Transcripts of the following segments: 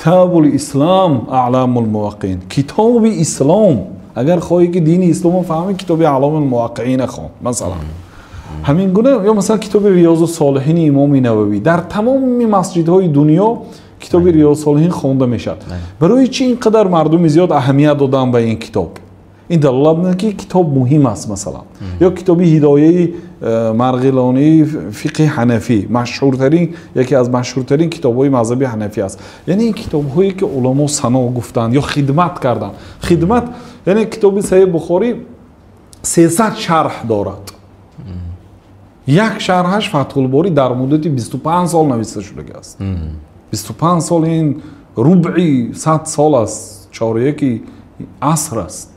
Китобул Ислом Аъломул Муваққиин, китоби ислом. Агар хоҳӣ, ки дини исломро фаҳмӣ, китоби Аъломул Муваққиина хон, масалан, ҳамин гуна. Ё масалан, китоби Риёзу Солиҳини Имоми Нававӣ. Дар тамоми масҷидҳои дунё китоби Риёзу Солиҳин хонда мешавад. Барои чӣ ин қадар мардуми зиёд аҳамият доданд ба ин китоб? Ин далолат мекунад, ки китоб муҳим аст, масалан. Ё китоби Ҳидояи Марғилонии фиқҳи ҳанафӣ, машҳуртарин, яке аз машҳуртарин китобҳои мазҳаби ҳанафӣ аст. Яъне ин китобҳое, ки уламо сано гуфтанд ё хидмат карданд, хидмат. Яъне китоби Саҳеҳ Бухорӣ 300 шарҳ дорад. Як шарҳаш, Фатҳулборӣ, дар муддати 25 сол нависта шудагиаст. 25 сол, ин рубъи 100 сол аст, чоряки аср аст.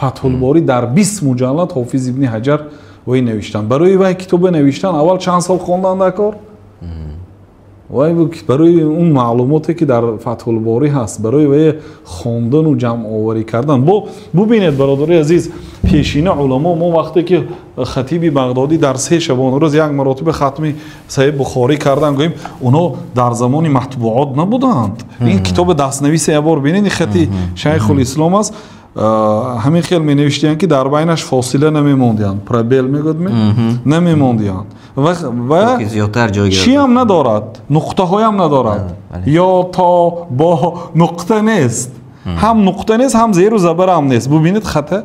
Фатҳулборӣ дар 20 муҷаллад Ҳофиз Ибни Ҳаҷар вай навиштанд. Барои вай китобе навиштан аввал чанд сол хондан дар кор вай, барои он маълумоте, ки дар Фатҳулборӣ ҳаст, барои вай хондану ҷамъоварӣ кардан. Бо бубинед, бародари азиз, пешина уламо мо вақте ки Хатиби Бағдодӣ дар 3 шабонарӯз як маротиба хатми Саҳеҳ Бухорӣ кардан, гӯем, онҳо дар замони матбуот набуданд. Ин китоби дастнависе як бор бинед, хати Шайхулислом аст. Ҳамин хел менавиштиянд, ки дар байнаш фосила намемондиянд, пробел мегӯяд, намемондиянд ва чиам надорад, нуқтаҳоям надорад, ё то бо нуқта нест, ҳам нуқта нест, ҳам зеру забарам нест. Бубинед хата.